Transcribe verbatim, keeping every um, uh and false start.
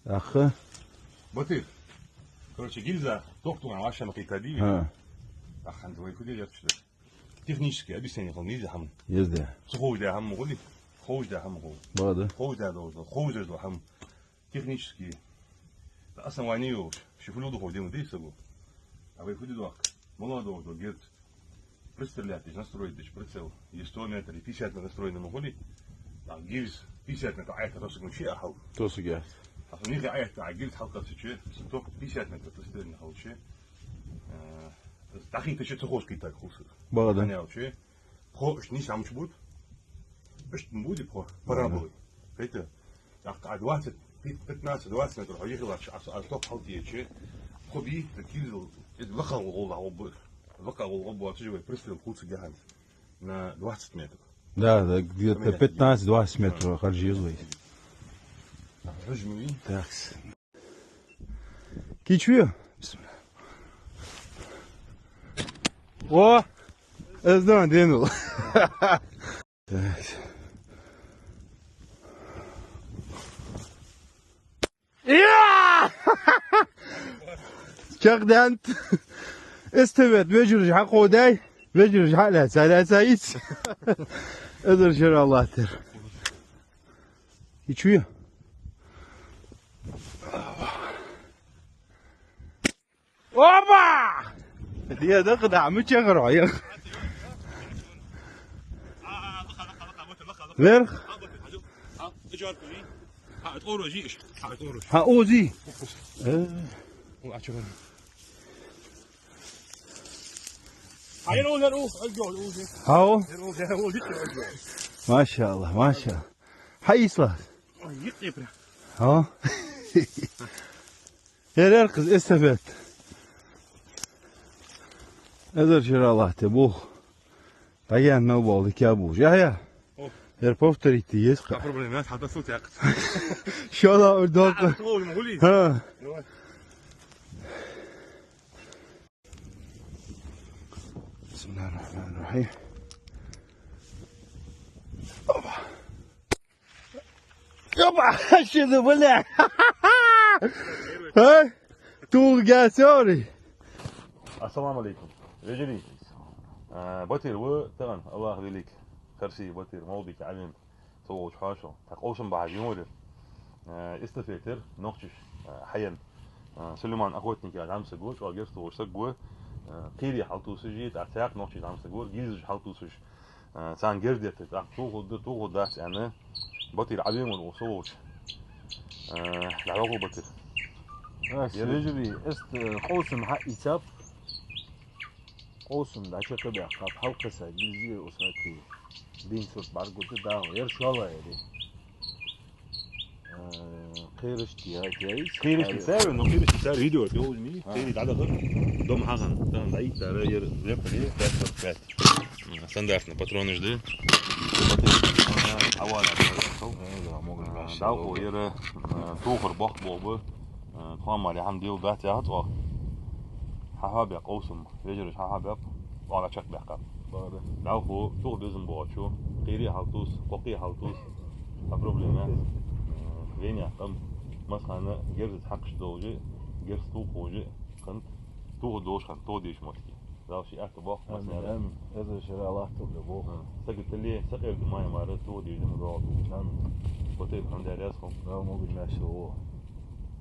ТӀаккха? Батыр. Короче, гильза ток тӀа вӀашагӀкхийтта дий? ХӀа. ТӀаккха хӀанз вай фу де лерча да? Технически объяснени хила еза хӀама. Еза. Ца ховш да хӀама гӀули? Ховш да хӀама гӀу. Бада. Ховш да долаш да. Ховш да хӀама. Технически основани йолаш, ши фу лу духов дема дий саго. А вай фу де дохк? Молодого до герд. Пристрелять деш, настроить деш прицел. Е сто метр, е пятьдесят метр настроенный ма хулий. А гильз пятьдесят метр, а это тосуг ма чи ахал. Тосуг я. А нихи а это, а гильз хьалкхаьчача, только пятьдесят метр пристрелен хилча. Э, дахи тача цухошки так хулсу. Бада. Хьанял ча. Пхо иштта нийса хӀама чубут. Иштта ма буди пхо, параболы. Хета, тӀаккха а двадцать, пятнадцать, двадцать метр хьо йихиларча, а, а топ хьалтӀаеча, пхо би, так гильзал, из лакха гӀолла гӀоббу, лакха гӀолла гӀоббу, а чужой пристрел хулца гехант на двадцать метров. Да, да, где-то пятнадцать-двадцать метров харжи из вай. Хьужмуи. Так. Кичве? О! Эздон денул. Так. Я! Чакхдаьннад. Эстафет вежараш хьакходай. Вежараш хьалаьца, лаьца йиц. Эзар шера латтар. И чу я? Опа! Де, да, кхы да, мичахар хьо, ях. Лерх? Хьа, ози. Э. Хьао? Машалла, машалла. Хьаийсла. Хьо? Ер, ер кхы эстафет. Эзар шера латте бух. ДӀагаьнна мел бола дика бух. Яхья. О. Ер повторить еза кхы. А проблема, хьа тасу тяхт. Шала ур докка. А, слово ему гули. Ха. Давай. بسم الله الرحمن الرحيم. Опа! Опа! Что за, бля? А? Тугга сори. Ассаламу алейкум. Вежарий. А, Батыр ва тахан, Аллах велик. Харси Батыр, Молбики Ӏалим. Цо волча хьоашал. Тха къовсам бахьаш юнваре, э, эстафетера нохчаша, э, хьаенна. Э, Сулейман Охотник яха зӀамсаг ва, чӀоагӀа герз тохаш саг ва, э, кхерий хьалтувсаш, тӀаккха цхьаькха нохчий зӀамсаг ва, гильзаш хьалтувсаш, э, царна герз детта, тӀаккха тохаргда, тохаргдац аьнна, Батыр Ӏавенавар укх со волча. Э, дӀавахо, Батыр. Ас, ер вежарий, эст, э, къовсам хьаийцаб. Къовсам дӀачакхбаьккхаб, хьалкхесса гильзи усаки дийна сурт бӀаргагургда дагӀа. Ер шоллагӀа я. Э, кхераш тӀа я, тӀа я из? Кхераш тӀа цар, ну, кхераш тӀа цар видео тӀа йолаш ма йий. А. Кхерий дӀадаха. Дом хьахана. Тахан дӀаийттар ер вепари пять сорок пять. Стандартни патронаш да. Авара. Э, да, могаш баьш. ДӀахо ер, э, тохар боккха болх ба. Э, тхоамал яхьам дел дац яхац оаха. Хьахьабаьккха къовсам, вежараш хьахьабаьккха, оаха чакхбаьккхаб. Бада. ДӀахо цох безам боагӀачо, кхерий хьалтувс, кхоккхий хьалтувс, а проблема яц. Э, венех къам, масхана герзаца хьакхаш долаш, герз тохаш, хант, тохаш долаш хант, тохаш деш мотки. Дала ший атта бохк, амин, маснара. Амин. Эзар шера латталда боху. А, сага тилли, сакъерда май мара, тохаш деш ма доагӀа. Амин. Батыр, хьамда раьза хов. Дала могаш баьш хилва.